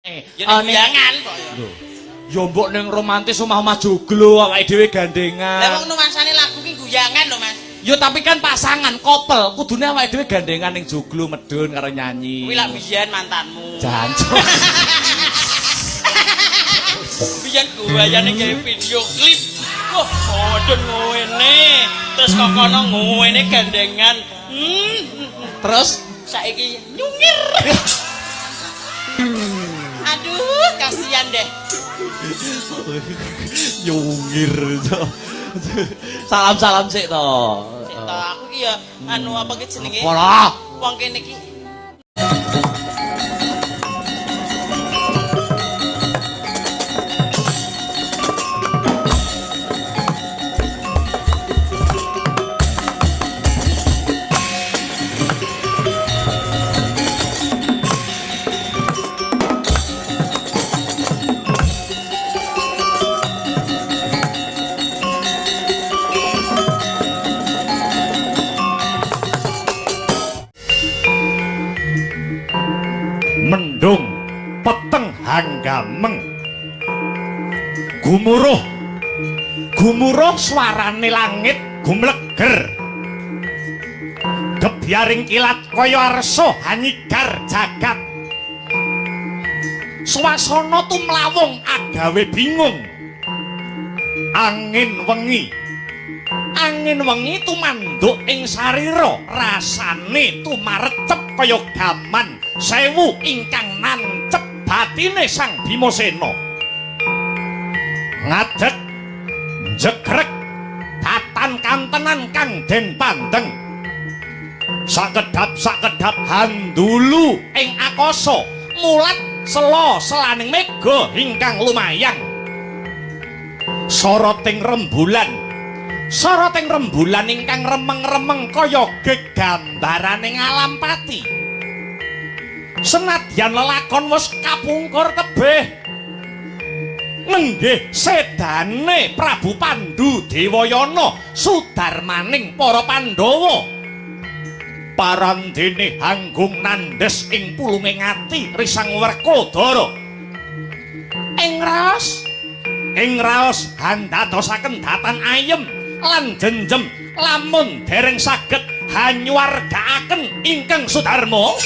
Ya ning guyangan kok ya. Lho. Ya mbok ning romantis omah-omah joglo awake dhewe gandengan. Lah wong nuansane lagu ki guyangan lho, Mas. Ya tapi kan pasangan couple, kudune awake dhewe gandengan ning joglo medun karo nyanyi. Kuwi lak biyen mantanmu. Jancuk. Biyen guayane gawe video klip. Wah, medun ngene. Terus kok kono ngene gandengan. Terus Saiki nyungir. Aduh, kasihan deh. nyungir. Salam-salam sik to. Sik to, aku ki ya anu apa ki jenenge? Apa lah? Wong kene ki mendung peteng hanggameng gumuruh gumuruh swarane langit gumleger gebyaring kilat kaya arsa hanyigar jagat swasana tumlawung agawe bingung angin wengi tumanduk ing sarira rasane tumarecep kaya gaman sewu ingkang nancep batine Sang Bimasena ngadeg njegrek datan kantenan kang den pandeng sakedhap-sakedhap handulu ing akasa mulat sela selaning mega ingkang lumayang soroting rembulan ingkang remeng-remeng kaya gegambaraning alam pati. Senadyan lelakon wis kapungkur tebih, nenggih sedane Prabu Pandu Dewayana sudarmaning para Pandhawa. Parandene hanggung nandhes ing pulunge ati risang Werkodara. Ing raos handadosaken datan ayem lan jenjem lamun dereng saged hanyuwargaaken ingkang Sudarma.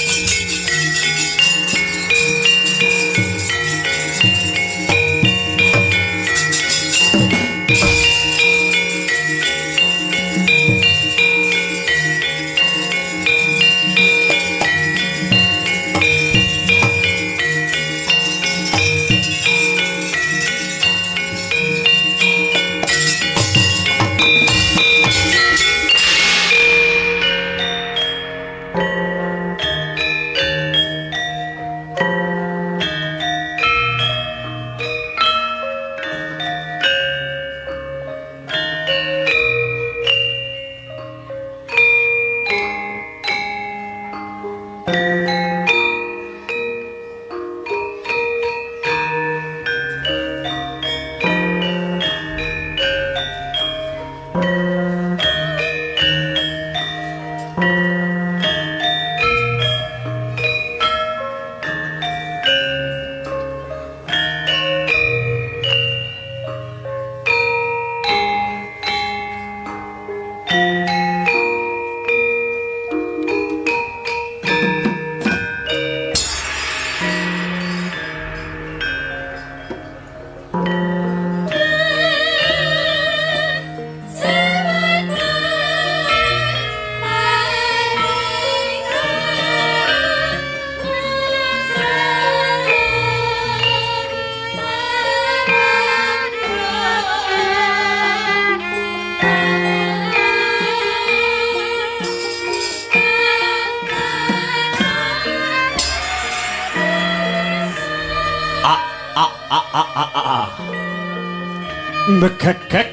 Ndegegeg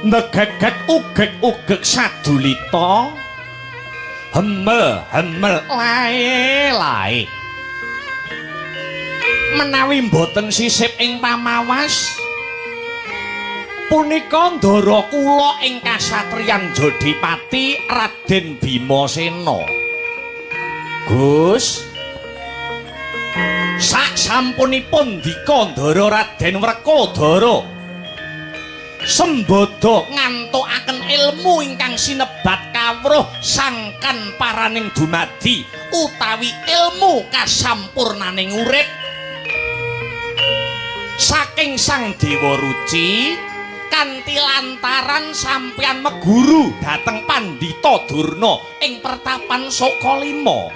ndegegeg ugeg-ugeg sadulita hemel hemel lae-lae menawi mboten sisip ing pamawas punika ndara kula ing kasatriyan Jodipati Raden Bimasena. Gus, sak Sasampunipun ndika Ndara Raden Wrekodara sembada ngantukaken ilmu ingkang sinebat kawruh sangkan paraning dumadi utawi ilmu kasampurnaning urip. Saking Sang Dewa Ruci kanthi lantaran sampeyan meguru dhateng Pandhita Durna ing pertapan Sukalima,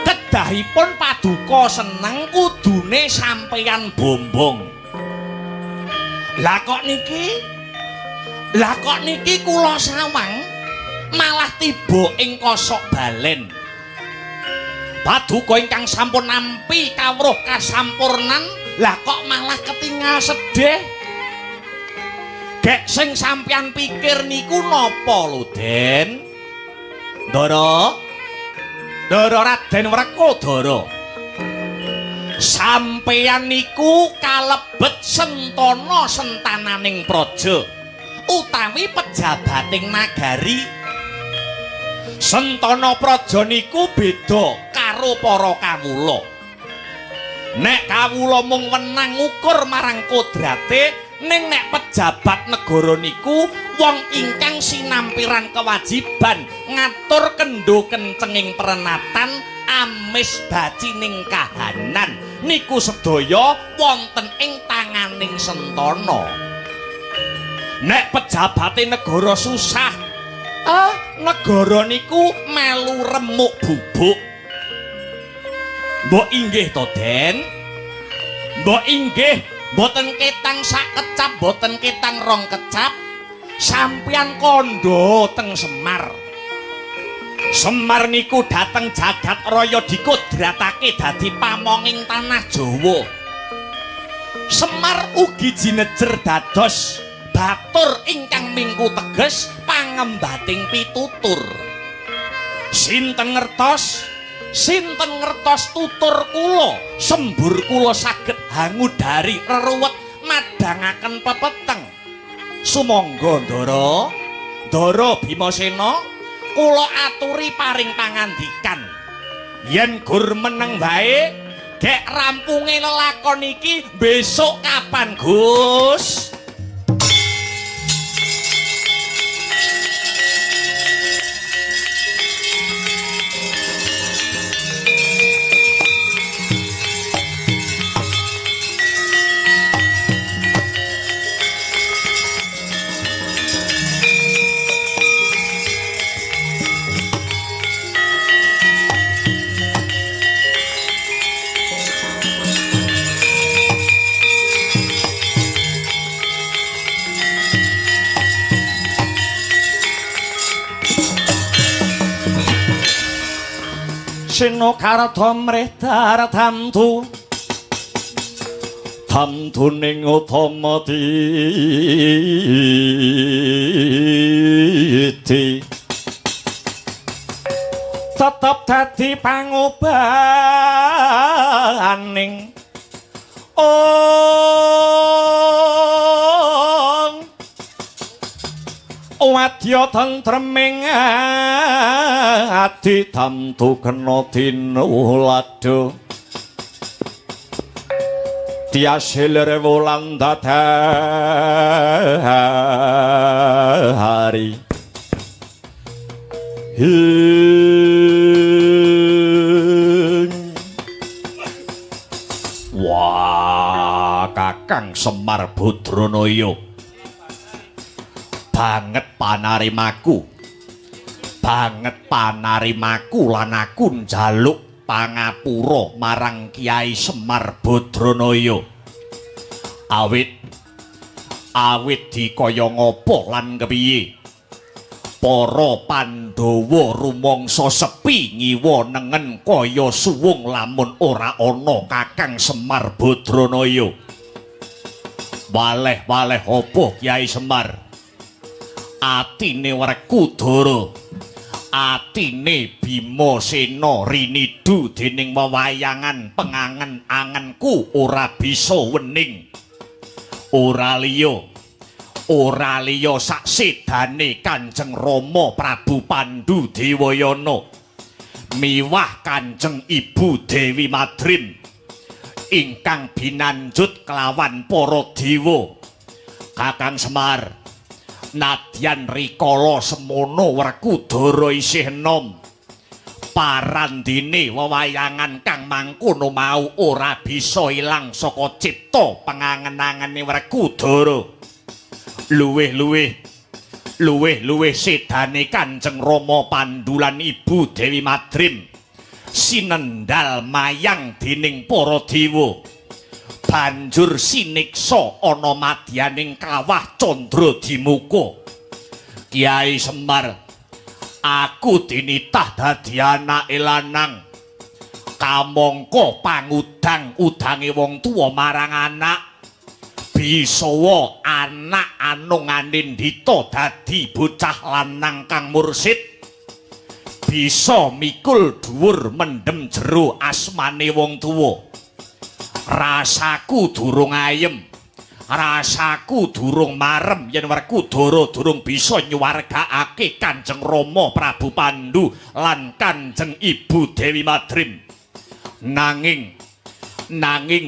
kedahipun paduka seneng kudune sampeyan bombong. Lah kok niki kula sawang malah tiba ing kosok balen. Paduka ingkang sampun nampi kawruh kasampurnan, lah kok malah ketingal sedih. Gek sing sampeyan pikir niku napa lho, Den? Ndara, Ndara Raden Wrekodara, sampeyan niku kalebet sentana sentananing praja utawi pejabating nagari. Sentana praja niku beda karo para kawula. Nek kawula mung wenang ngukur marang kodrate, ning nek pejabat negara niku wong ingkang sinampiran kewajiban ngatur kendho kencenging perenatan amis bacining kahanan niku sedaya wonten ing tanganing sentana. Nek pejabate negara susah, negara niku melu remuk bubuk. Mbok inggih to, Den? Mbok inggih mboten ketang sak kecap, mboten ketang rong kecap, sampeyan kandha teng Semar. Semar niku dateng jagat raya dikodratake dadi pamonging tanah Jawa. Semar ugi jinejer dados batur ingkang mingku teges pangembating pitutur. Sinten ngertos? Sinten ngertos tutur kula, sembur kula saged hangudari reruwet madhangaken pepeteng. Sumangga Ndara, Ndara Bimasena, kula aturi paring pangandikan. Yen gur meneng wae, gek rampunge lelakon iki besok kapan, Gus? Sena karta mrih dartamtu tamtuning utama titi tetep dadi pangobaning ong wadya tentreming ati tamtu kena tinuladha tiasil rewulan dadari. Wah, Kakang Semar Badranaya banget panarimaku, banget panarimaku lan aku njaluk pangapura marang Kyai Semar Badranaya. Awit awit dikaya ngapa lan kepiye para Pandhawa rumangsa sepi ngiwa nengen kaya suwung lamun ora ana Kakang Semar Badranaya. Waleh-waleh apa Kyai Semar? Atine Werkudara, atine Bimasena rinidu dening wewayangan pengangen-angenku ora bisa wening. Ora liya, ora liya saksedane Kanjeng Rama Prabu Pandu Dewayana miwah Kanjeng Ibu Dewi Madrim. Ingkang binanjut kelawan para dewa. Kakang Semar, nadyan rikala semono Werkudara isih enom, parandene wewayangan kang mangkono mau ora bisa ilang saka cipta pengangen-angene Werkudara. Luwih-luwih sedane Kanjeng Rama Pandu lan Ibu Dewi Madrim sinendal mayang dening para dewa, banjur siniksa ana madyaning kawah Candra Dimuka. Kyai Semar, aku dinitah dadi anake lanang, kamangka pangudang-udange wong tuwa marang anak, bisawa anak anung anindita dadi bocah lanang kang mursid, bisa mikul dhuwur mendem jero asmane wong tuwa. Rasaku durung ayem, rasaku durung marem yen Werkudara durung bisa nyuwargaake Kanjeng Rama Prabu Pandu lan Kanjeng Ibu Dewi Madrim. Nanging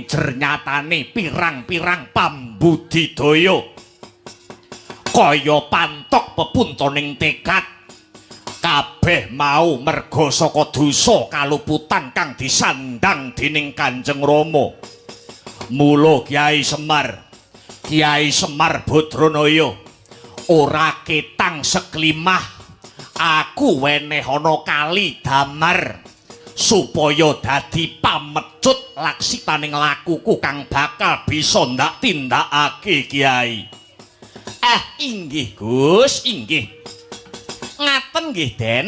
jernyatane pirang-pirang pambudidaya kaya pantok pepuntoning tekad, kabeh mau merga saka dosa kaluputan kang disandang dening Kanjeng Rama. Mula Kyai Semar, Kyai Semar Badranaya, ora ketang seklimah aku weneh ana kali damar supaya dadi pamecut laksitaning lakuku kang bakal bisa ndak tindakake Kyai. Inggih Gus, inggih. Ngaten nggih Den.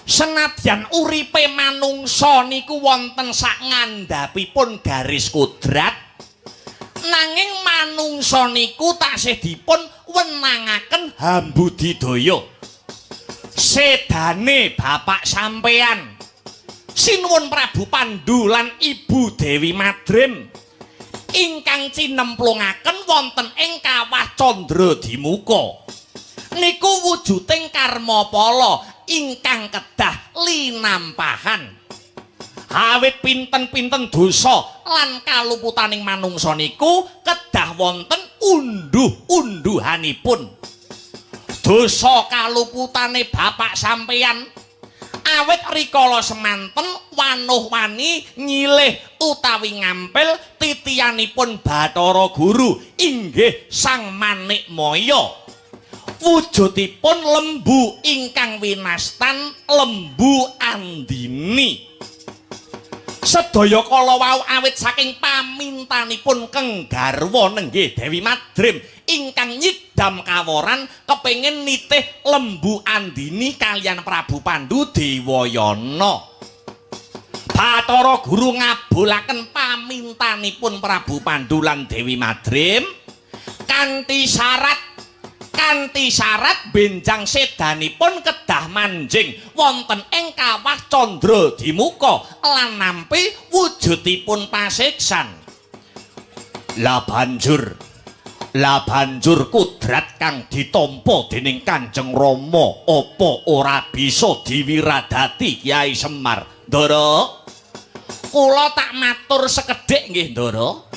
Senadyan uripe manungsa niku wonten sak ngandhapipun garis kodrat, nanging manungsa niku taksih dipun wenangaken hambudidaya. Sedane bapak sampeyan Sinuwun Prabu Pandu lan Ibu Dewi Madrim ingkang cinemplungaken wonten ing kawah Candra Dimuka niku wujuding karma pala ingkang kedah linampahan. Awit pinten-pinten dosa lan kaluputaning manungsa niku kedah wonten unduh-unduhanipun. Dosa kaluputane bapak sampeyan awit rikala semanten wanuh-wani nyilih utawi ngampil titianipun Bathara Guru inggih Sang Manikmaya. Wujudipun lembu ingkang winastan Lembu Andini. Sedaya kala wau awit saking pamintanipun keng garwa nenggih Dewi Madrim ingkang nyidam kaworan kepengin nitih Lembu Andini kaliyan Prabu Pandu Dewayana. Bathara Guru ngabulaken pamintanipun Prabu Pandu lan Dewi Madrim kanthi syarat benjang sedanipun kedah manjing wonten ing kawah Candra Dimuka lan nampi wujudipun pasiksan. Lah banjur kudrat kang ditampa dening Kanjeng Rama apa ora bisa diwiradati Kyai Semar? Ndara, kula tak matur sekedhik nggih Ndara.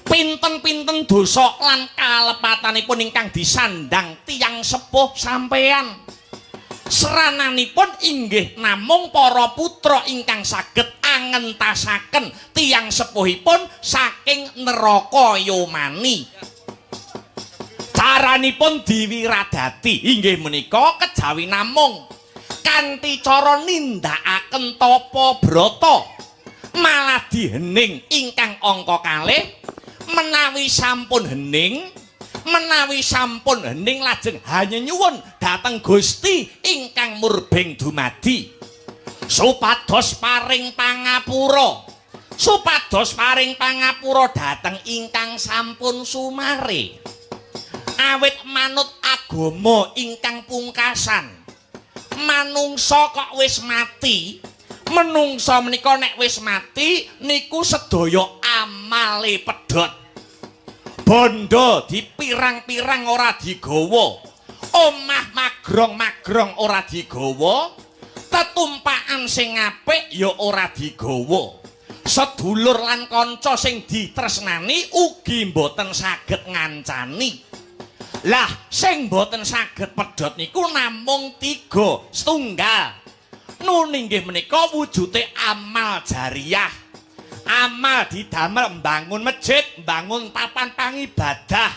Pinten-pinten dosa lan kalepatanipun ingkang disandang tiyang sepuh sampeyan, serananipun inggih namung para putra ingkang saged angentasaken tiyang sepuhipun saking neraka yomani. Caranipun diwiradati inggih menika kejawi namung kanthi cara nindakaken tapa brata malah dihening ingkang angka kalih. Menawi sampun hening lajeng hanya nyuwun dhateng Gusti ingkang murbeng dumadi supados paring pangapura dhateng ingkang sampun sumare. Awit manut agama ingkang pungkasan, manungsa kok wis mati, menungsa menika nek wis mati niku sedaya amale pedhot. Bondo dipirang-pirang ora digawa, omah magrong-magrong ora digawa, tetumpakan sing apik ya ora digawa. Sedulur lan kanca sing ditresnani ugi mboten saged ngancani. Lah sing mboten saged pedhot niku namung 3 setunggal. Nun inggih menika wujute amal jariyah. Amal didamel mbangun masjid, mbangun papan pangibadah.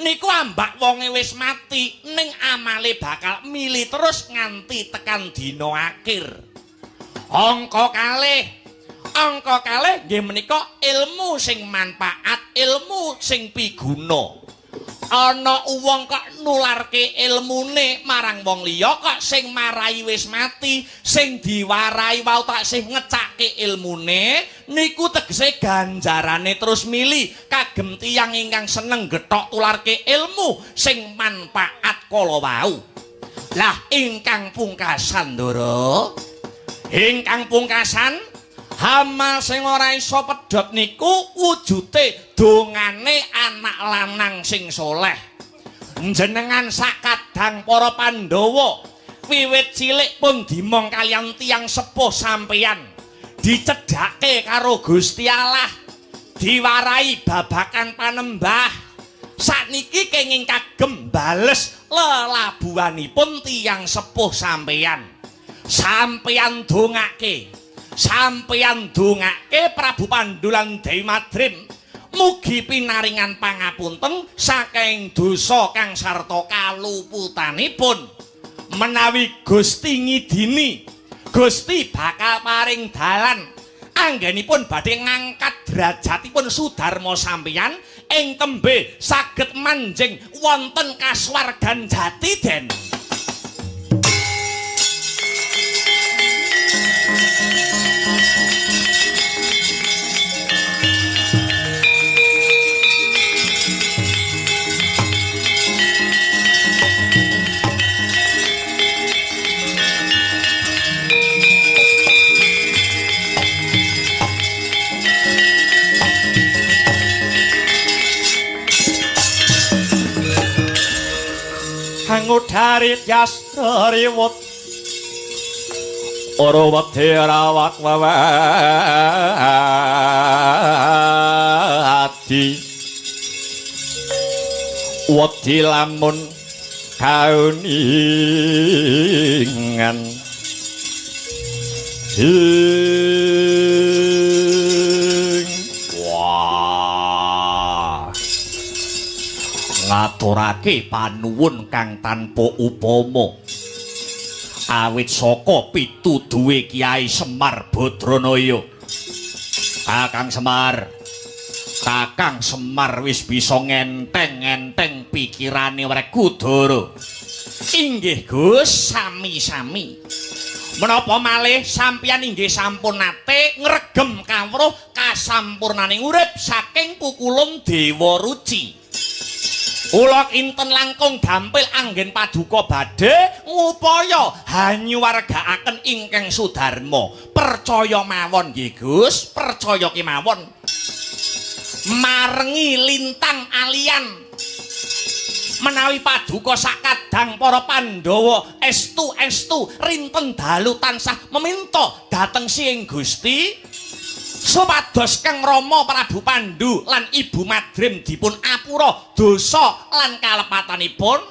Niku ambak wonge wis mati, ning amale bakal mili terus nganti tekan dina akhir. Angka kalih nggih menika ilmu sing manfaat, ilmu sing piguna. Ana wong kok nularke ilmune marang wong liya kok sing marai wis mati, sing diwarai wau taksih ngecake ilmune, niku tegese ganjarane terus mili kagem tiyang ingkang seneng gethok tularke ilmu sing manfaat kala wau. Lah ingkang pungkasan, Ndara, ingkang pungkasan amal sing ora iso pedhot niku wujute dongane anak lanang sing soleh. Njenengan sakadang para Pandhawa wiwit cilik pun dimong kaliyan tiyang sepuh sampeyan, dicedhake karo Gusti Allah, diwarai babakan panembah. Sakniki kenging kagem bales lelabuhanipun tiyang sepuh sampeyan. Sampeyan dongake, sampeyan dongake Prabu Pandu lan Dewi Madrim mugi pinaringan pangapunten saking dosa kang sarta kaluputanipun. Menawi Gusti ngidini, Gusti bakal paring dalan anggenipun badhe ngangkat derajatipun Sudarma sampeyan ing tembe saged manjing wonten kasuwargan jati den. Hangudarit yastriwut ora wedi rawat wewadi wedi lamun kauningan ing wah ngaturake panuwun kang tanpa upama awit saka pituduhe Kyai Semar Badranaya. Kakang Semar, Kakang Semar wis bisa ngenteng-ngenteng pikirane Werkudara. Inggih Gus, sami-sami. Menapa malih sampeyan inggih sampun nate ngregem kawruh kasampurnaning urip saking pukulung Dewa Ruci. Kula kinten langkung gampil anggen paduka badhe ngupaya hanyuwargaaken ingkang Sudarma. Percaya mawon nggih Gus, percaya kemawon. Marengi lintang alian menawi paduka sakadang para Pandhawa estu-estu rinten dalu tansah meminta dhateng Sing Gusti supados Kang Rama Prabu Pandu lan Ibu Madrim dipun apura dosa lan kalepatanipun.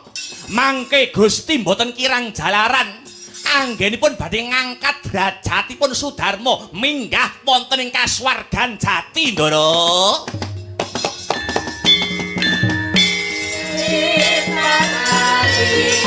Mangke Gusti mboten kirang jalaran anggenipun badhe ngangkat derajatipun Sudarma minggah wonten ing kasuwargan jati, Ndara. Yeah.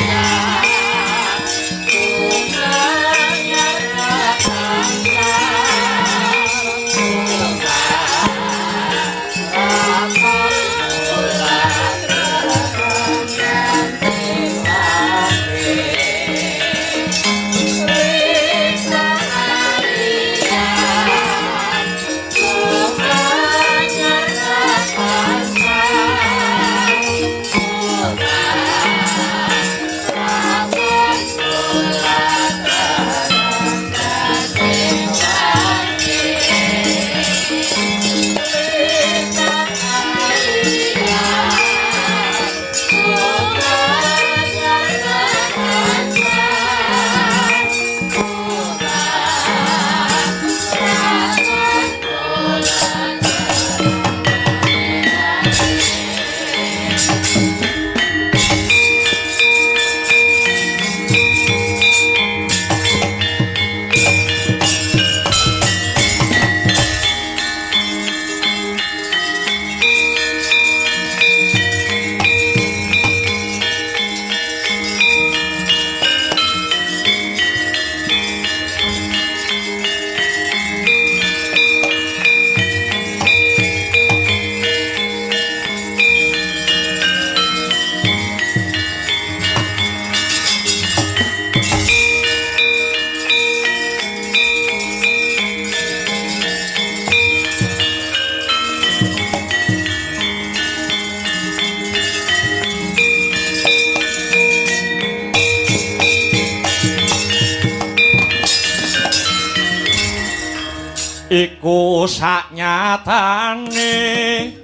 Saknyatane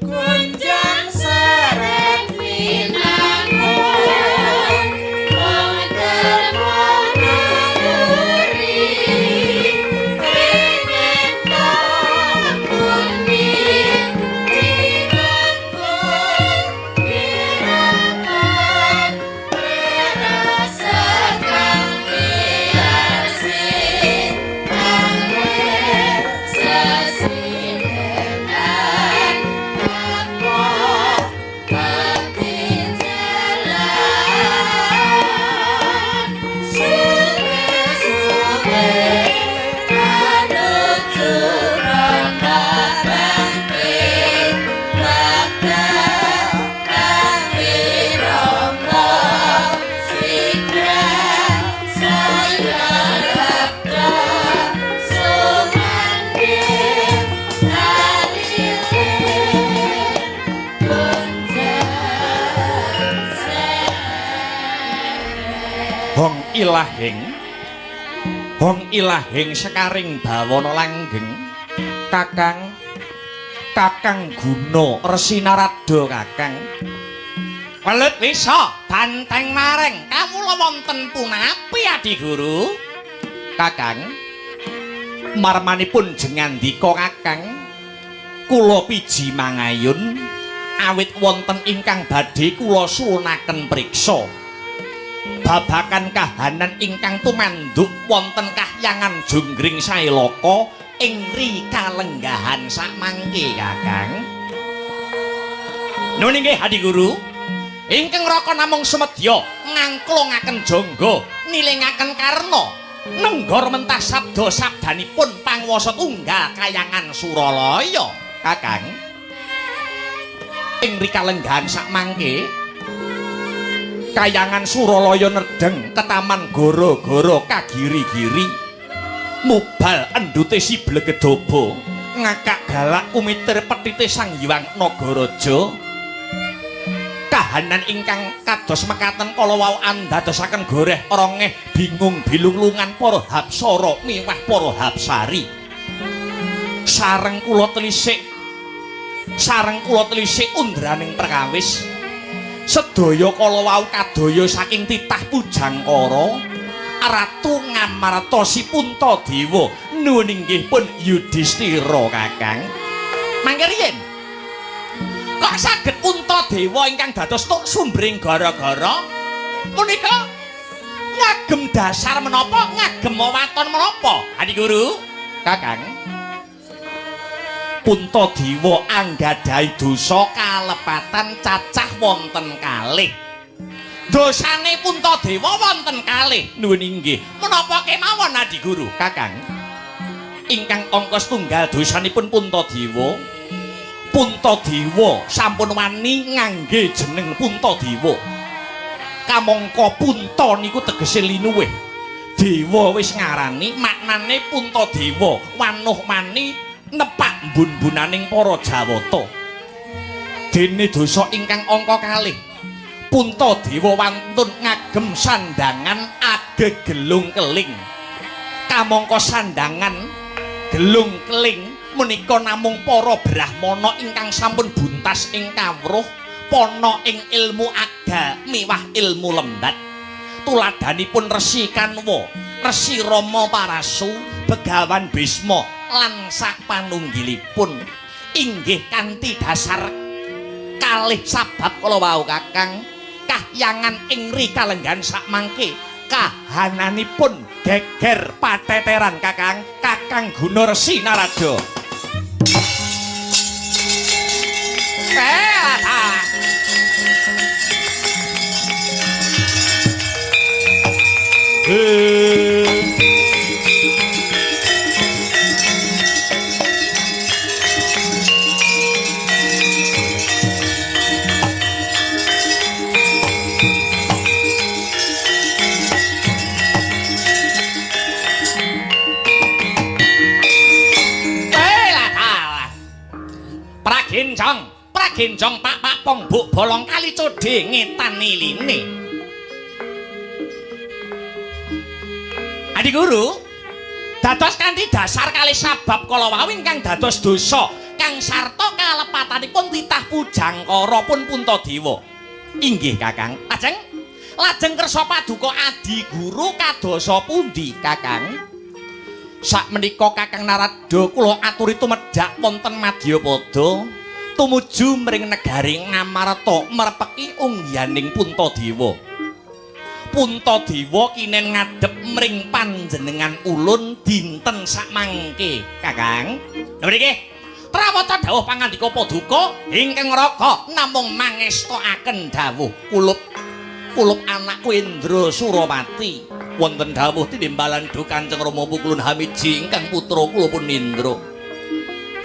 gunjang seret winangun wong dermo naluri pengen tambuni rinengkul dirapan rasa kang kiasi kang sesidenan apa pati jalan suwe-suwe kanuju rono bangkit bakal kang wirama sigra saya rabda sumandhing salile gunjang seret. Hong ilahing, hong ilahing sekaring bawana langgeng Kakang, Kakang Guna Resi Narada Kakang. Welut wisa banteng mareng kawula wonten punapi Adiguru? Kakang, marmanipun jengandika Kakang, kula piji mangayun awit wonten ingkang badhe kula suwunaken priksa babakan kahanan ingkang tumanduk wonten kahyangan Jonggring Sailaka ing rikalenggahan sakmangke Kakang. Nun inggih Adiguru. Ingkang raka namung sumedya ngangklungaken jangga nilingaken karna nenggor mentah sabda sabdanipun panguwasa tunggal kayangan Suralaya Kakang. Ing rikalenggahan sakmangke kayangan Suralaya nedheng ketaman goro-goro kagiri-giri mubal endute si Blegedaba ngakak galak kumitir petite Sang Hyang Nagaraja. Kahanan ingkang kados mekaten kala wau andadosaken goreh rongeh bingung bilunglungan para hapsara miwah para hapsari. Sareng kula telisik, sareng kula telisik undraning perkawis sedaya kala wau kadaya saking titah Pujangkara Ratu Ngamarta si Puntadewa nuwun inggih pun Yudhistira Kakang. Mangke riyin kok saged Puntadewa ingkang dados tuk sumbering gara-gara punika ngagem dasar menapa ngagem waton menapa Adiguru? Kakang, Puntadewa anggadhahi dosa kalepatan cacah wonten kalih. Dosane Puntadewa wonten kalih. Nuwun inggih. Menapa kemawon Adiguru? Kakang, ingkang angka setunggal dosanipun Puntadewa, Puntadewa sampun wani ngangge jeneng Puntadewa. Kamangka punta niku tegese linuwih. Dewa wis ngarani maknane Puntadewa wanuh mani nepak mbun-mbunaning para Jawata. Dene dosa ingkang angka kalih, Puntadewa wantun ngagem sandangan agegelung keling. Kamangka sandangan gelung keling menika namung para brahmana ingkang sampun buntas ing kawruh pana ing ilmu aga miwah ilmu lembat. Tuladhanipun Resi Kanwa, Resi Rama Parasu, Begawan Bisma lan sapanunggilipun inggih kanthi dasar kalih sabab kala wau Kakang kahyangan ing rikalenggahan sakmangke kahananipun geger pateteran Kakang, Kakang Guna Resi Narada. Pragenjong, pragenjong pak pak pong buk bolong kali codhe ngetan iline. Adiguru, Dados kanthi dasar kalih sabab kala wau ingkang dados dosa kang sarta kalepatanipun titah Pujangkara pun Puntadewa. Inggih Kakang. Lajeng lajeng kersa paduka adi guru kadosa pundi Kakang? Sakmenika Kakang Narada kula aturi tumedhak wonten Madyapada tumuju mring negari Ngamarta merpeki unggihaning Puntadewa. Puntadewa kinen ngadhep mring panjenengan ulun dinten sakmangke Kakang. Lha mriki Prawata dawuh pangandika paduka ingkang raka namung mangestokaken dawuh kulup kulup anakku Indra Surawati. Wonten dawuh tinimbalan duh Kanjeng Rama Pukulun Hamiji ingkang putra kula pun Indra.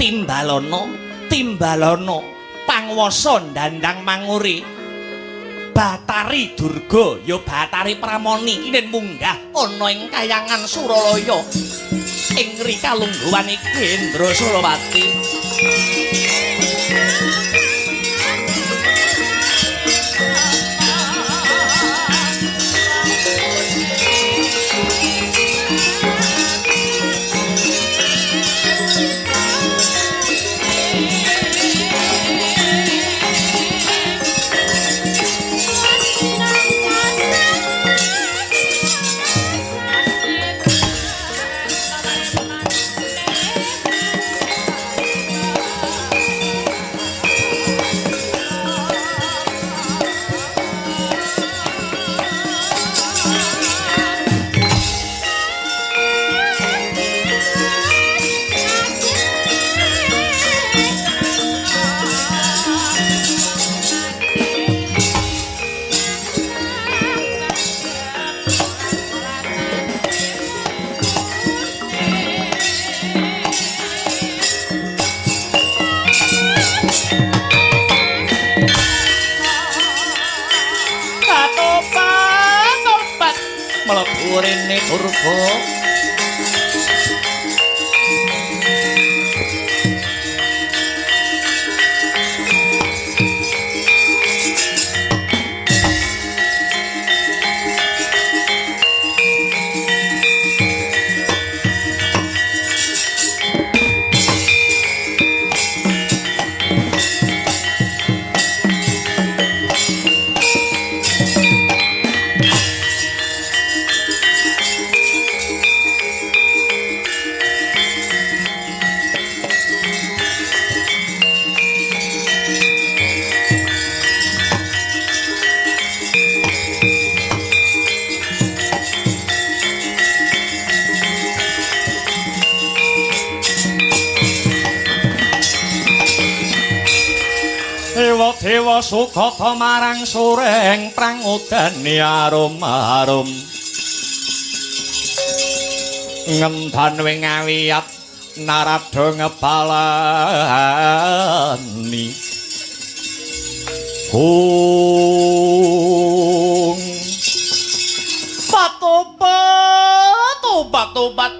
Timbalana, timbalana pangwasa ndandang manguri Batari Durga ya Batari Pramoni kinen munggah ana ing kayangan Suralaya ing rikalungguhan iki Indra Surawati. Mlebu rene Durga. Dewa sukata marang sureng prangudane arum-arum ngendan wing awiyat Narada ngebalani hung patobat tobat tobat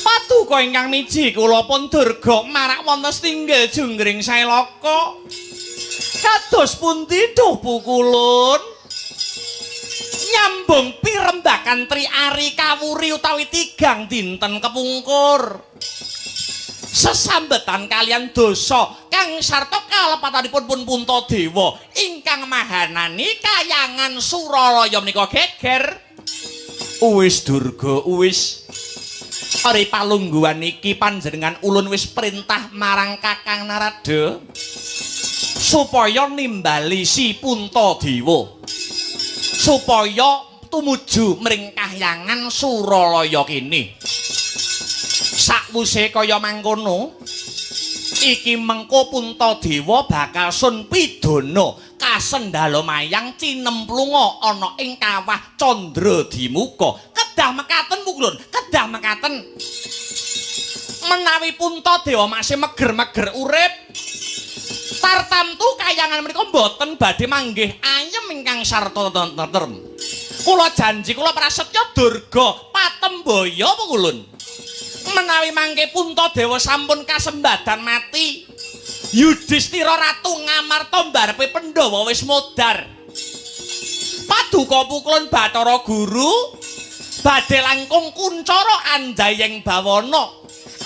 paduka ingkang miji kula pun Durga marak wonten setinggil junggring sailaka. Kados pundi duh pukulun nyambung pirembakan tri ari kawuri utawi tigang dinten kepungkur sesambetan kalian dosa kang sarta kalepatanipun pun Puntadewa ingkang mahanani kayangan Suralaya menika geger. Wis Durga wis ori palungguhan iki panjenengan ulun wis perintah marang Kakang Narada supaya nimbali si Puntadewa supaya tumuju mring kahyangan Suralaya kene. Sakwise kaya mangkono iki mengko Puntadewa bakal sun pidana kasendhala mayang cinemplunga ana ing kawah Candradimuka. Kedah mekaten pukulun, kedah mekaten. Menawi Puntadewa masih meger-meger urip tartamtu kayangan menika mboten badhe manggih ayem ingkang sarta tentrem. Kula janji kula prasetya Durga patembaya pukulun. Menawi mangke Puntadewa sampun kasembadan mati, Yudhistira ratu Ngamarta mbarepe Pandhawa wis modar. Paduka pukulun Bathara Guru Badhe langkung kuncara anjayeng bawana.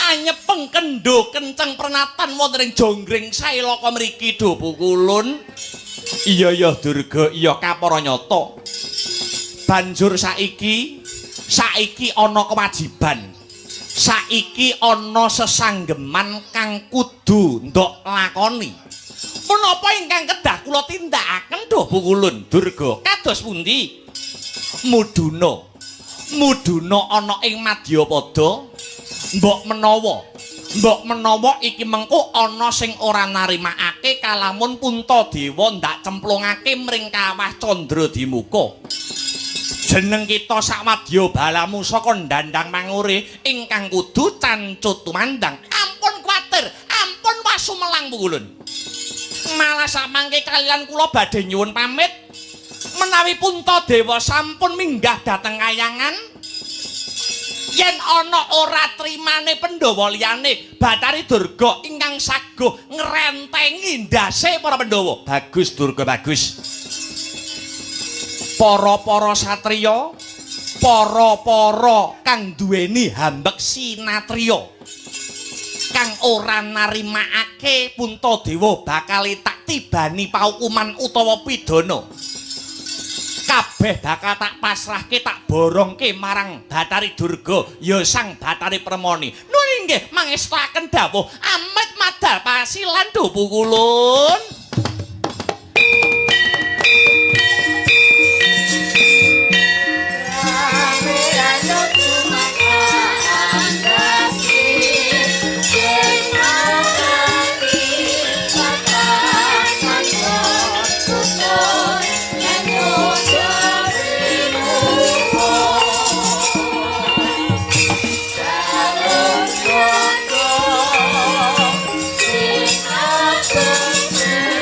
Anyepeng kendho kenceng prenatan wonten ing jonggring sailaka mriki do pukulun. Iya ya Durga, iya kapara nyata. Banjur saiki, saiki ana kewajiban. Saiki ana sesanggeman kang kudu ndok lakoni. Menapa ingkang kedah kula tindakaken do pukulun Durga? Kados pundi? Muduna. Muduna ana ing Madyapada. Mbok menawa iki mengko ana sing ora narimakake kalamun Puntadewa ndak cemplungake mring kawah Candradimuka. Jeneng kita sakwadya balamu saka ndandang mangure ingkang kudu cancut tumandang. Ampun kuwatir, ampun wasumelang pukulun. Malah samangke kalian kula badhe nyuwun pamit menawi Puntadewa sampun minggah dhateng kayangan. Yen ana ora trimane Pandhawa liyane, Bathari Durga ingkang saguh ngrentengi ndase para Pandhawa. Bagus Durga, bagus. Para-para satriya, para-para kang duweni hambek sinatriya, kang ora narimakake Puntadewa bakal tak tibani paukuman utawa pidana. Kabeh bakal tak pasrahke, tak borongke marang Bathari Durga, ya Sang Bathari Permoni. Nun inggih mangestaken dawuh amit madal pasilan do pukulun. Sing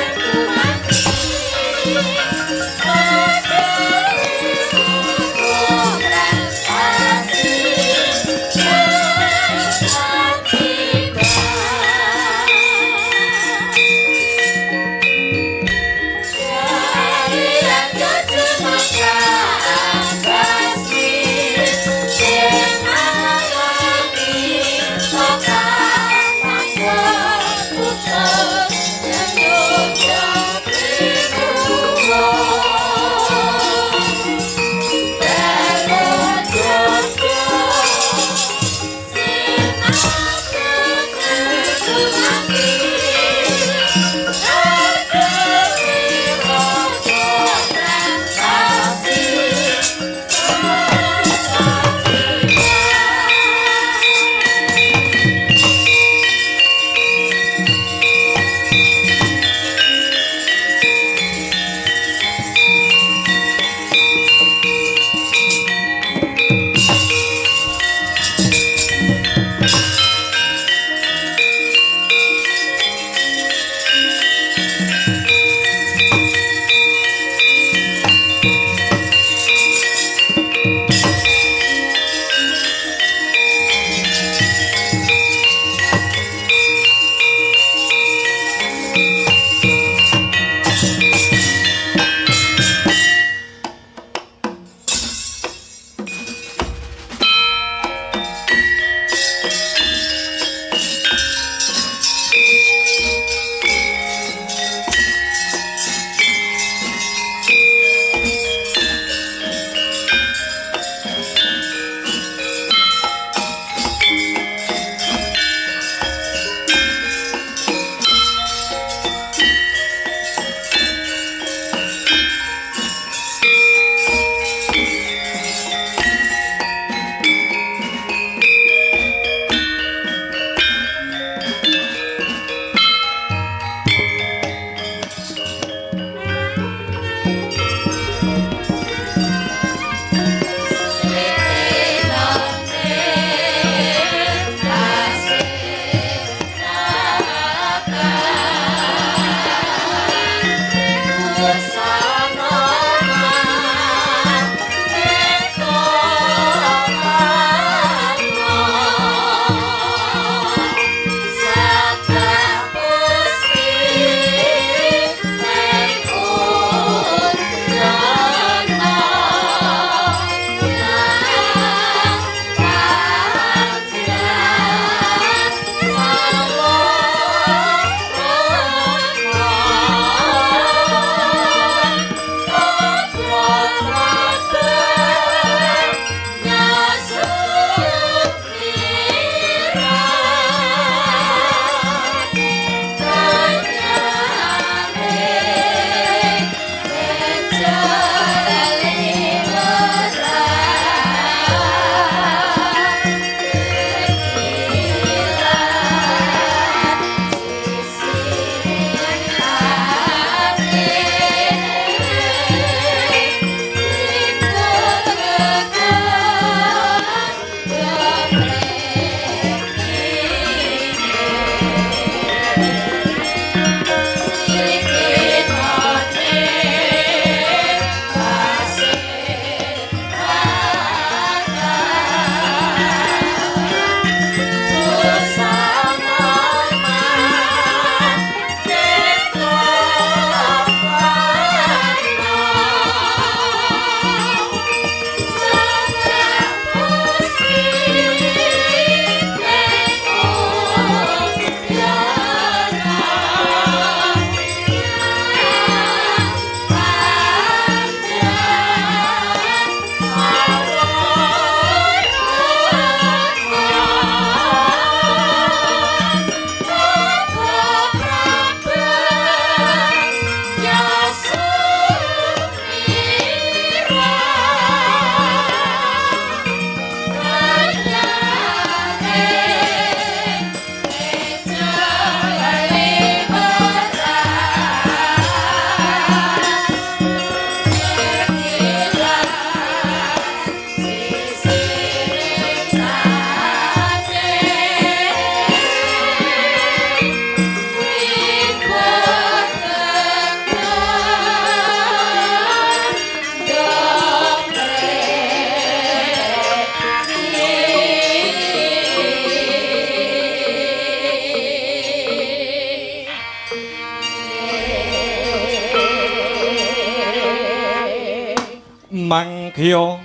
Mangkya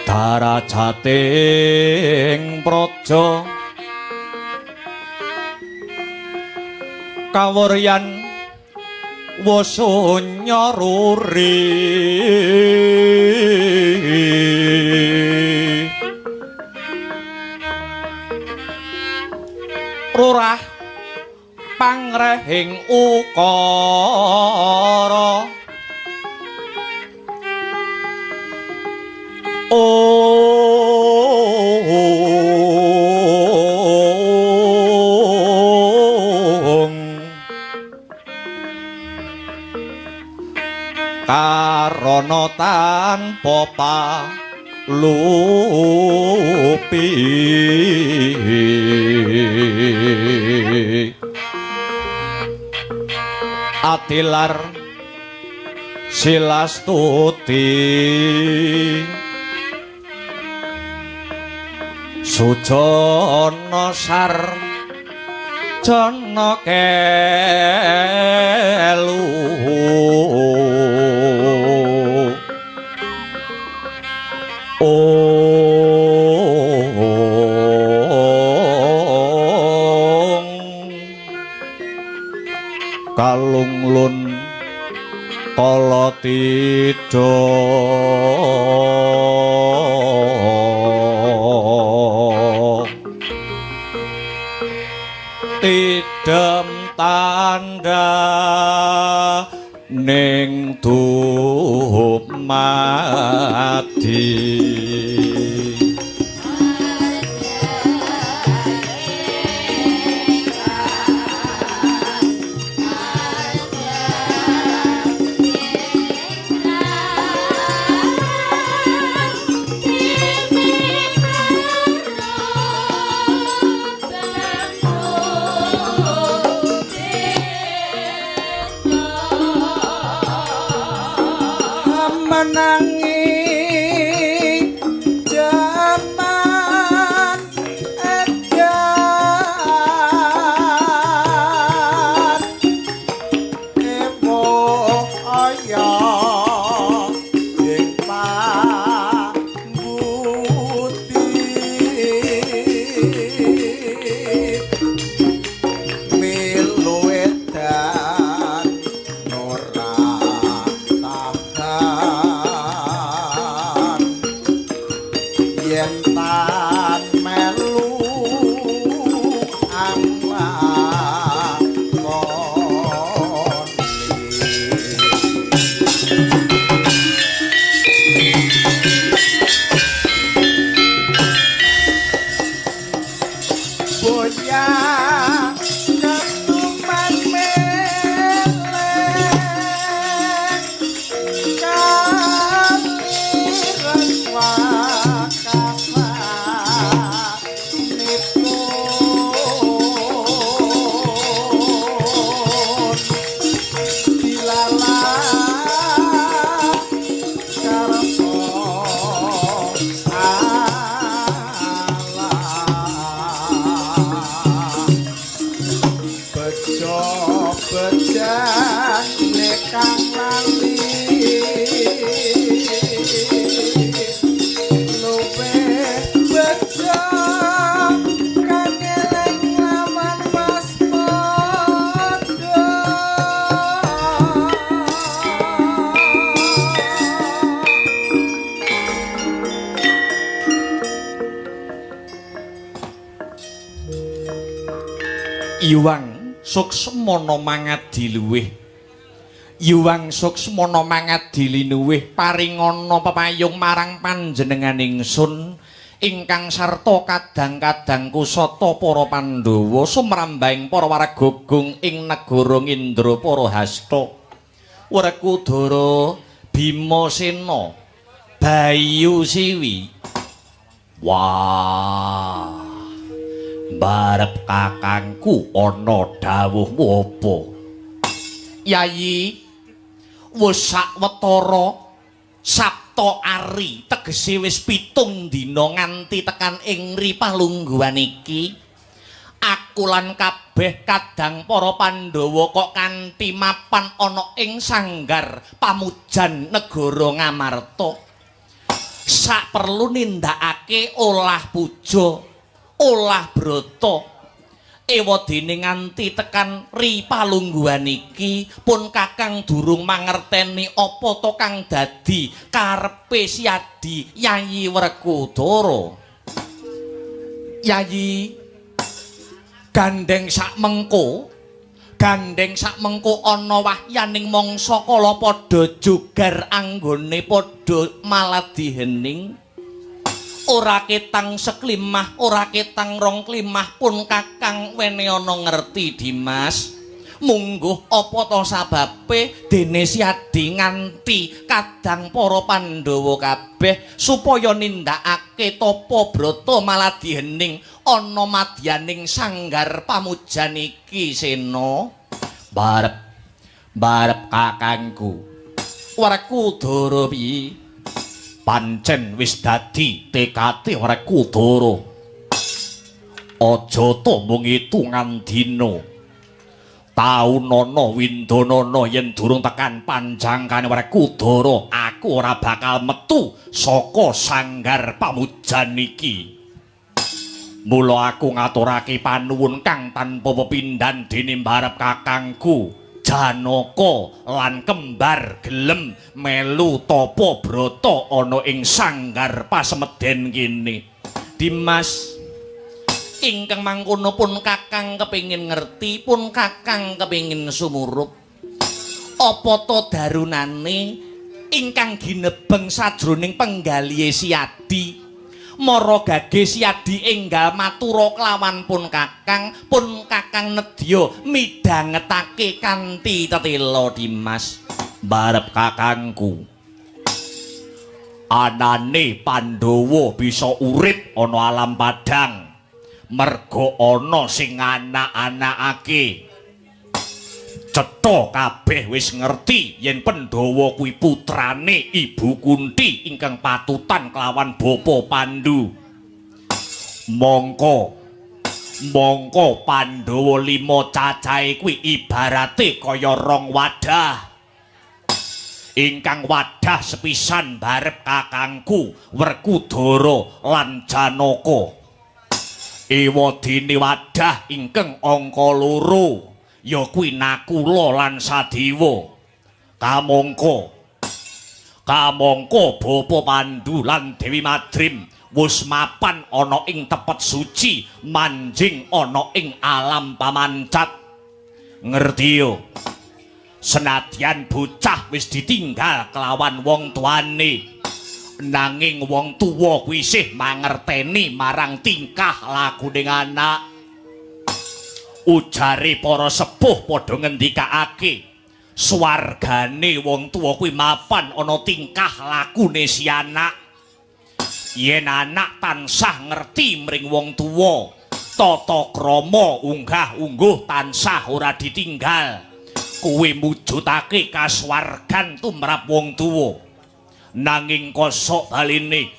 darajating praja kawuryan wasunya ruri rurah pangrehing ukara ong karana tanpa palupi atilar silastuti sujana sarjana kelu ong kalunglun kala tidha tidem tandha ning dumadi. Menangi jaman edan ewo aya ing pambuti milu edan ora tahan yen tan melu anglakoni. Boyah ketuman melek kaliran wakafanipun dilalah karsa Allah bejo bejane kang lali luwih bejo kang eling lawan waspada. Iwang suksmana mangadi luwih Yuwang suksmana mangadi linuwih paringana pepayung marang panjenengan ingsun ingkang sarta kadang-kadang kusata para Pandhawa sumrambahing para warga gung ing negara Indrapara Hasta Werkudara Bima Sena Bayu Siwi. Wah, barep kakangku ana dawuhmu apa? Yayi, wis sawetara Sabta Ari tegese wis 7 dina nganti tekan ing ri palungguhan iki. Aku lan kabeh Kabeh kadang para Pandhawa kok kanthi mapan ana ing sanggar pamujan negara Ngamarta. Sak perlu nindakake olah puja, olah brata. Ewadene nganti tekan ri palungguhan iki pun kakang durung mangerteni apa to kang dadi karepe Siadi Yayi Werkudara. Yayi, gandeng sak mengko, gandeng sak mengko ana wahyaning mangsa kala padha jogar anggone padha maladi hening. Ora ketang seklimah, ora ketang rong klimah pun kakang wene ana ngerti Dimas. Mungguh apa to sababe dene Siadi nganti kadang para Pandhawa kabeh supaya nindakake tapa brata maladi hening ana madyaning sanggar pamujan iki Sena. Barep barep kakangku Werkudara piye? Pancen wis dadi tekate Werkudara. Aja ta mung itungan dina, taunana windanana yen durung tekan panjangkane Werkudara, aku ora bakal metu saka sanggar pamujan iki. Mula aku ngaturake panuwun kang tanpa pepindhan dene mbarep kakangku Janaka lan kembar gelem melu tapa brata ana ing sanggar pasemeden kene. Dimas, ingkang mangkono pun kakang kepingin ngerti, pun kakang kepingin sumurup. Apa to darunane ingkang ginebeng sajroning penggalihe Siadi? Mara gage Siadi enggal matura kelawan pun kakang nedya midhangetake kanthi tetela Dimas. Barep kakangku, anane Pandhawa bisa urip ana alam padang merga ana sing anak-anakake. Cetha kabeh wis ngerti yen Pandhawa kuwi putrane Ibu Kunti ingkang patutan kelawan Bapa Pandu. Mongko mongko Pandhawa 5 cacahe kuwi ibarate kaya rong wadah. Ingkang wadah sepisan barep kakangku Werkudara lan Janaka. Ewadene wadah ingkang angka 2 ya kuwi Nakula lan Sadewa. Kamangka kamangka Bapa Pandu lan Dewi Madrim wis mapan ana ing tepet suci manjing ana ing alam pamancat. Ngertiyo, senadyan bocah wis ditinggal kelawan wong tuane, nanging wong tuwa kuwi isih mangerteni marang tingkah lakune anak. Ujare para sepuh padha ngendikake swargane wong tuwa kuwi mapan ana tingkah lakune si anak. Yen anak tansah ngerti mring wong tuwa, tata krama unggah-ungguh tansah ora ditinggal, kuwi mujudake kasuwargan tumrap wong tuwa. Nanging kosok baline,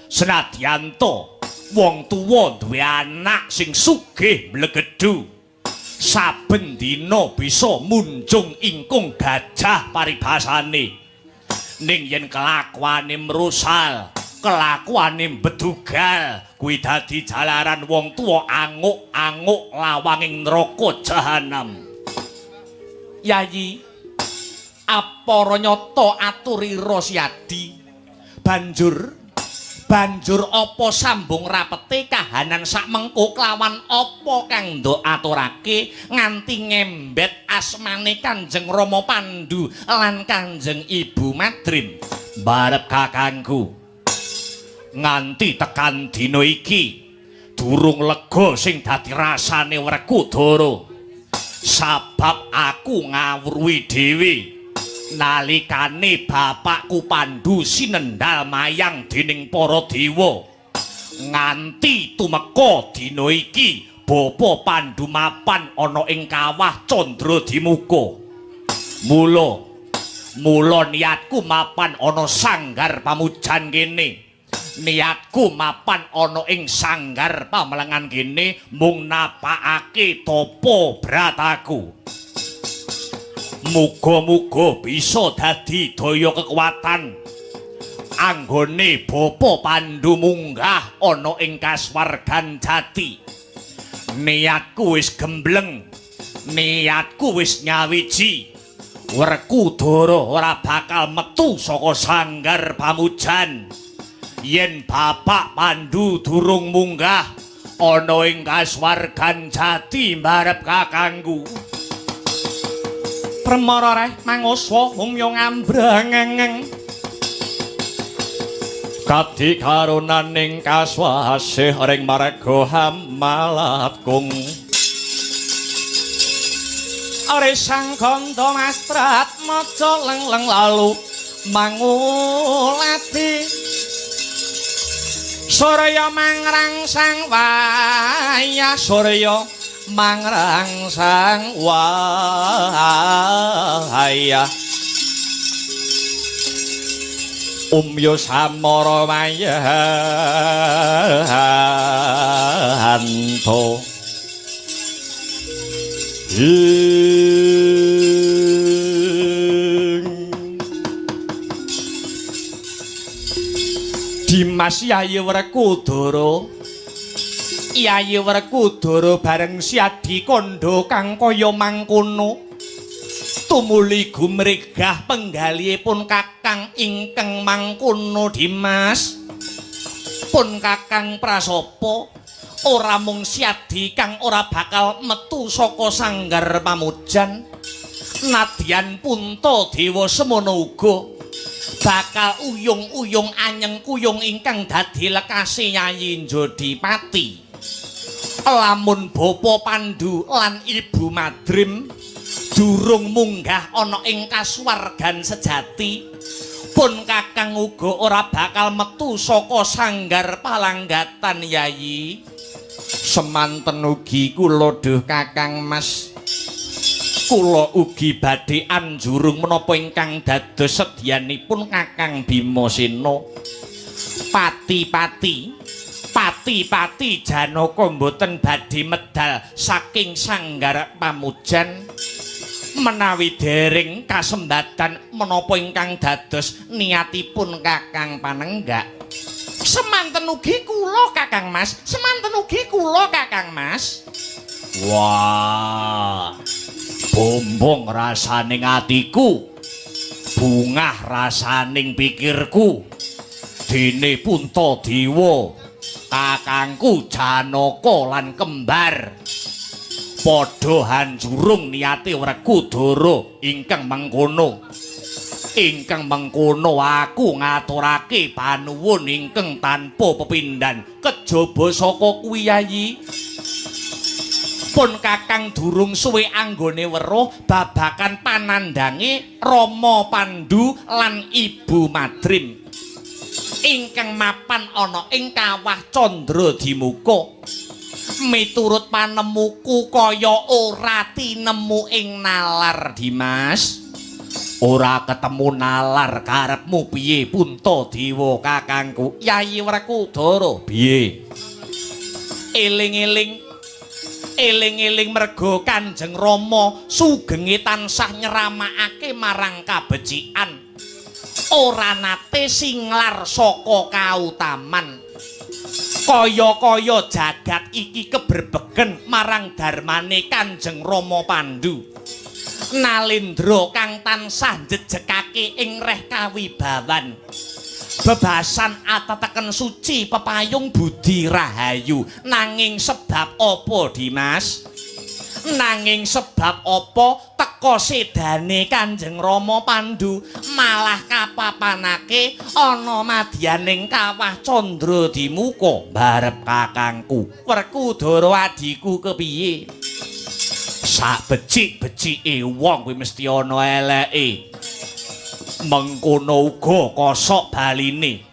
senadyan to wong tuwa duwe anak sing sugih mblegedhu, saben dina bisa munjung ingkung gajah paribasane, ning yen kelakuane mrusal, kelakuane bedugal, kuwi dadi jalaran wong tuwa anguk-anguk lawanging neraka jahanam. Yayi, apara nyata aturira Siadi? Banjur banjur apa sambung rapete kahanan sak mengko kelawan apa kang ndok aturake nganti ngembet asmane Kanjeng Rama Pandu lan Kanjeng Ibu Madrim? Barep kakangku, nganti tekan dina iki durung lega sing dadi rasane Werkudara, sabab aku ngawruhi dhewe nalikane bapakku Pandu sinendal mayang dening para dewa. Nganti tumeka dina iki Bapa Pandu mapan ana ing kawah Candradimuka. Mula mula niatku mapan ana sanggar pamujan kene Niatku mapan ana ing sanggar pamelengan kene mung napakake tapa brataku. Muga-muga bisa dadi daya kekuatan anggone Bapa Pandu munggah ana ing kasuwargan jati. Niatku wis gembleng, niatku wis nyawiji. Werkudara ora bakal metu saka sanggar pamujan yen Bapak Pandu durung munggah ana ing kasuwargan jati mbarep kakangku. Permara reh manguswa umya ngambrangeng kadi karunaning kaswasih ring marga hamalatkung. Are sang kandha mastrat maca leng-leng lalu mangulati. Surya mangrangsang wayah, surya mangrangsang wayah. Umya samara mayanto. Dimas Yayi Werkudara, Yayi Werkudara bareng Siadi kandha kang kaya mangkono tumuli gumregah penggalihipun kakang ingkang mangkono. Dimas, pun kakang prasopo ora mung Siadi kang ora bakal metu saka sanggar pamujan, nadyan Puntadewa semono uga bakal uyung-uyung anyeng kuyung ingkang dadi lekase Yayi Jodipati. Lamun Bapa Pandu lan Ibu Madrim durung munggah ana ing kasuwargan sejati, pun kakang uga ora bakal metu saka sanggar palanggatan. Yayi, semanten ugi kula duh Kakang Mas, kula ugi badhe anjurung menapa ingkang dados sedyanipun Kakang Bimasena. Pati-pati, pati-pati Janaka mboten badhe medal saking sanggar pamujan menawi dereng kasembatan menapa ingkang dados niatipun Kakang Panenggak. Semanten ugi kula Kakang Mas, semanten ugi kula Kakang Mas. Wah, bombong rasaning atiku, bungah rasaning pikirku. Dene Puntadewa, kakangku Janaka lan kembar padha hanjurung niate Werkudara ingkang mengkono. Ingkang mengkono aku ngaturake panuwun ingkang tanpa pepindhan kejaba saka kuwi. Yayi, pun kakang durung suwe anggone weruh babakan panandhange Rama Pandu lan Ibu Madrim ingkang mapan ana ing kawah Candradimuka. Miturut panemuku kaya ora tinemu ing nalar. Dimas, ora ketemu nalar karepmu piye Puntadewa kakangku? Yayi Werkudara piye? Eling-eling, eling-eling merga Kanjeng Rama sugenge tansah nyeramakake marang kabecikan, ora nate singlar saka kautaman. Kaya-kaya jagat iki keberbegen marang darmane Kanjeng Rama Pandu. Nalendra kang tansah njejegake ing reh kawibawan, bebasan ateteken suci pepayung budi rahayu. Nanging sebab apa Dimas? Nanging sebab apa teka sedane Kanjeng Rama Pandu malah kapapanake ana madyaning kawah Candradimuka barep kakangku Werkudara adhiku kepiye? Sak becik-becike wong kuwi mesti ana eleke. Mengkono uga kosok baline.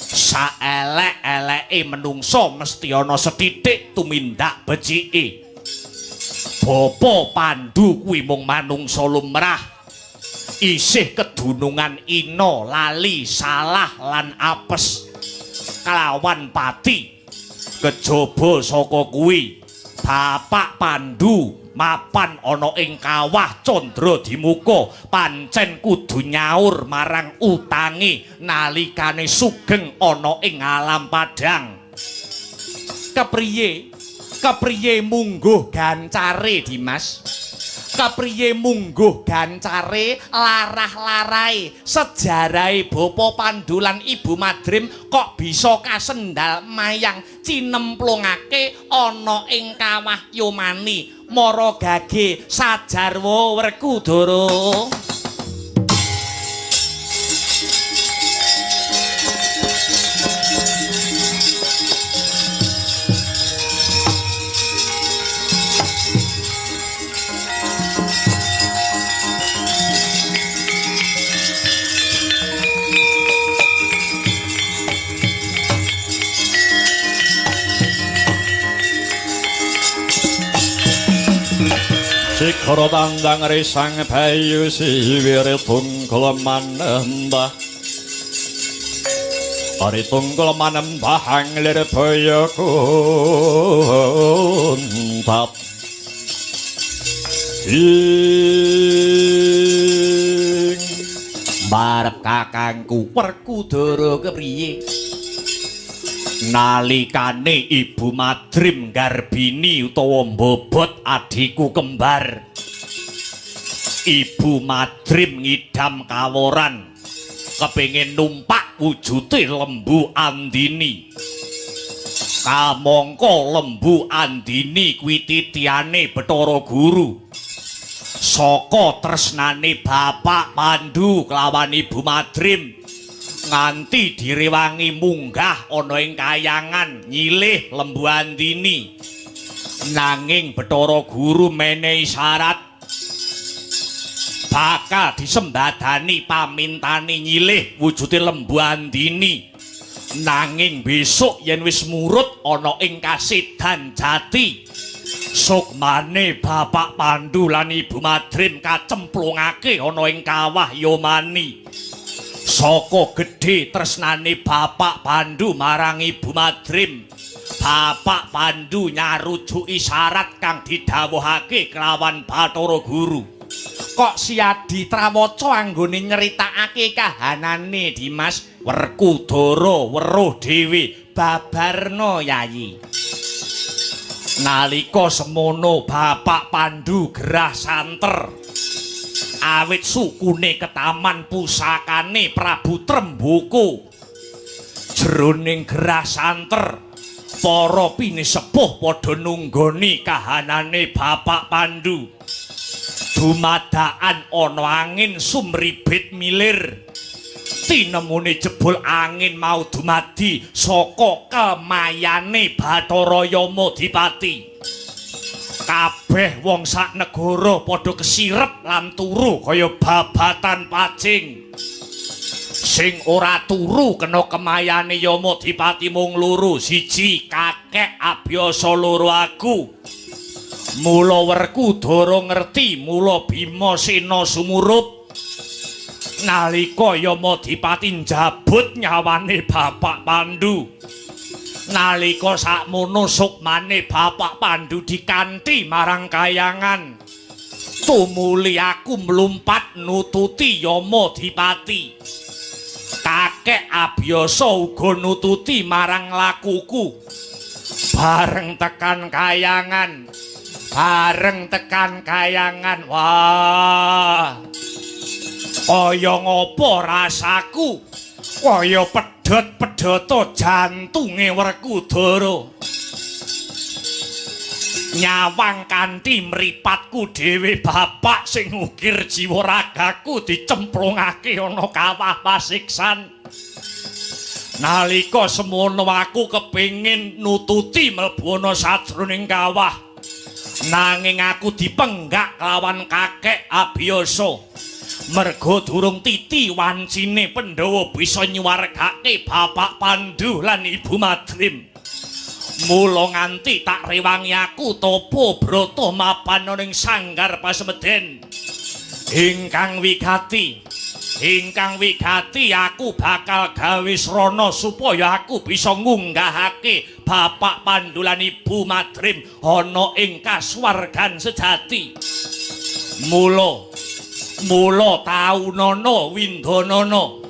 Sak elek-eleke menungsa mesti ana sethithik tumindak becike. Bapa Pandu kuwi mung manungsa lumrah, isih kedunungan ina, lali, salah lan apes. kelawan pati. Kejaba saka kuwi Bapak Pandu mapan ana ing kawah Candra Dimuka pancen kudu nyaur marang utange nalikane sugeng ana ing alam padhang. Kepriye? Kepriye mungguh gancare Dimas? Kepriye mungguh gancare larah-larae sejarahe Bapa Pandu lan Ibu Madrim kok bisa kasendal mayang cinemplungake ana ing kawah Yomani mara gage sajarwa Werkudara. Sikhara tandang risang bayu siwire tungkul manembah ari tungkul manembah anglir baya kuntap ing barep kakangku Werkudara kepriye nalikane Ibu Madrim garbini utawa mbobot adhiku kembar. Ibu Madrim ngidam kaworan kepengin numpak wujute Lembu Andini. Kamangka Lembu Andini kuwi titiane Bathara Guru. Saka tresnane Bapak Pandu kelawan Ibu Madrim nganti direwangi munggah ana ing kayangan nyilih Lembu Andini. Nanging Bathara Guru menehi syarat bakal disembadani pamintane nyilih wujude Lembu Andini. Nanging besok yen wis murut ana ing Kasidan Jati, sukmane Bapak Pandu lan Ibu Madrim kacemplungake ana ing kawah Yomani. Saka gedhe tresnane Bapak Pandu marang Ibu Madrim, Bapak Pandu nyarujuki syarat kang didhawuhake kelawan Bathara Guru. Kok Siadi Trawaca anggone nyeritakake kahanane Dimas? Werkudara weruh dhewe babarna Yayi. Nalika semono Bapak Pandu gerah santer awit sukune ketaman pusakane Prabu Tremboko. Jroning gerah santer para pinisepuh padha nunggoni kahanane Bapak Pandu. Dumadakan ana angin sumribit milir. Tinemune jebul angin mau dumadi saka kemayane Bathara Yamadipati. Kabeh wong sak negara padha kesirep lan turu kaya babatan pacing. Sing ora turu kena kemayane Yamadipati mung loro, siji kakek abyasa, loro aku. Mula Werkudara ngerti, mula Bima Sena sumurup. Nalika Yamadipati njabut nyawane Bapak Pandu, nalika sakmono sukmane Bapak Pandu dikanthi marang kayangan, tumuli aku mlumpat nututi Yamadipati. Kakek abyasa uga nututi marang lakuku. Bareng tekan kayangan, bareng tekan kayangan, wah, kaya ngopo rasaku, kaya pedhot-pedhoto jantunge Werkudara. Nyawang kanthi mripatku dhewe bapak sing ngukir jiwa ragaku dicemplungake ana kawah pasiksan. Nalika semono aku kepengin nututi mlebu ana sajroning kawah, nanging aku dipenggak kelawan kakek abyasa. Merga durung titi wancine Pandhawa bisa nyuwargake Bapak Pandu lan Ibu Madrim. Mula nganti tak rewangi aku tapa brata mapan ning sanggar pasemeden ingkang wigati. Ingkang wigati aku bakal gawe srana supaya aku bisa ngunggahake Bapak Pandu lan Ibu Madrim ana ing kasuwargan sejati. Mula mula taunana windhanana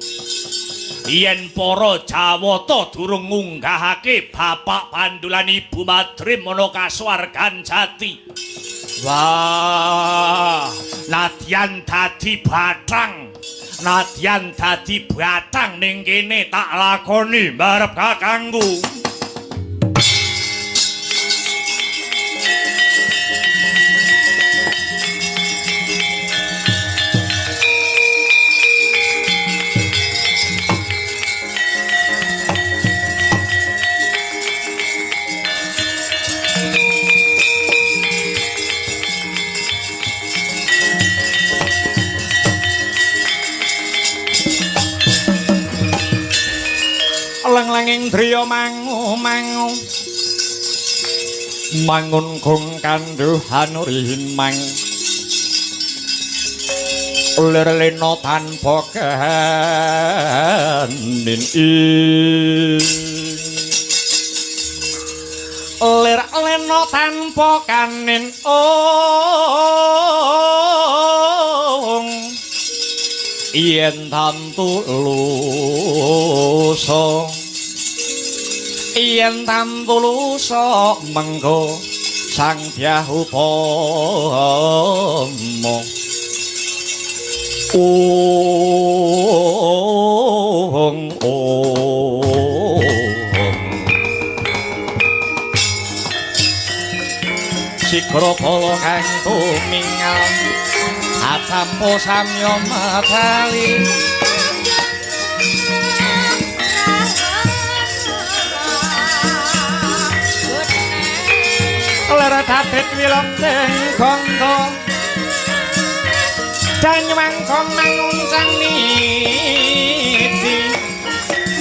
yen para Jawata durung ngunggahake Bapak Pandu lan Ibu Madrim ana kasuwargan jati. Wah, nadyan dadi bathang. Nadyan dadi bathang ning kene tak lakoni marep kakangku. Leng-lenging driya mangu-mangu mangun gong kandhuhan rimang lir lena tanpa kanin ing lir lena tanpa kanin ong yen tantu lusa yen tantu lusa mengko Sang Dyah Upama ong ong sigra bala kang tumingal acampo samya medali ler dadet wilong gondo danyuwangka manguncang niti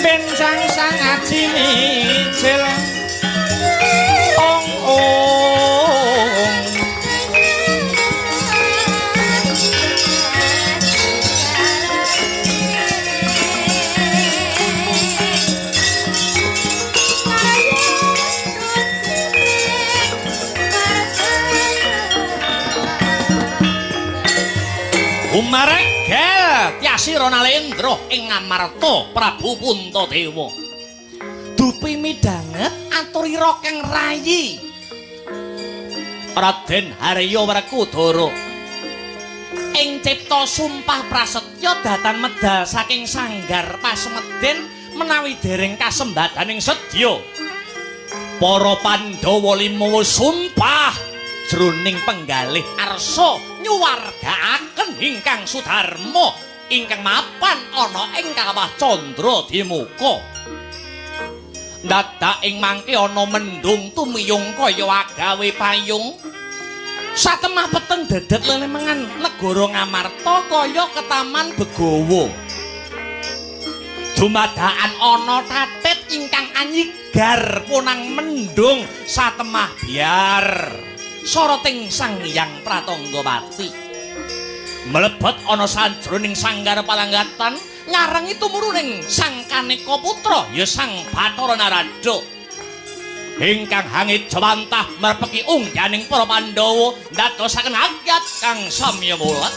benjang sang aji mijil ong ong Umaregel Tyasira Nalendra ing Ngamarta Prabu Puntadewa. Dupi midhanget aturira kang rayi Raden Harya Werkudara. Ing cipta sumpah prasetya datan medal saking sanggar pasemeden menawi dereng kasembadaning sedya. Para Pandhawa lima sumpah jroning penggalih arsa nyuwargaaken ingkang Sudarma ingkang mapan ana ing Kawah Candra Dimuka. Dadak ing mangke ana mendung tumiyung kaya agawe payung. Satemah peteng dedet lelemengan negara Ngamarta kaya ketaman Begawa. Dumadakan ana tatit ingkang anyigar punang mendung satemah biar soroting Sang Hyang Pratanggawati. Mlebet ana sajroning sanggar palanggatan nyarengi tumuruning Sang Kaneka Putra ya Sang Bathara Narada ingkang hangejawantah merpeki ungganing para Pandhawa ndadosaken akyat kang samya mulat.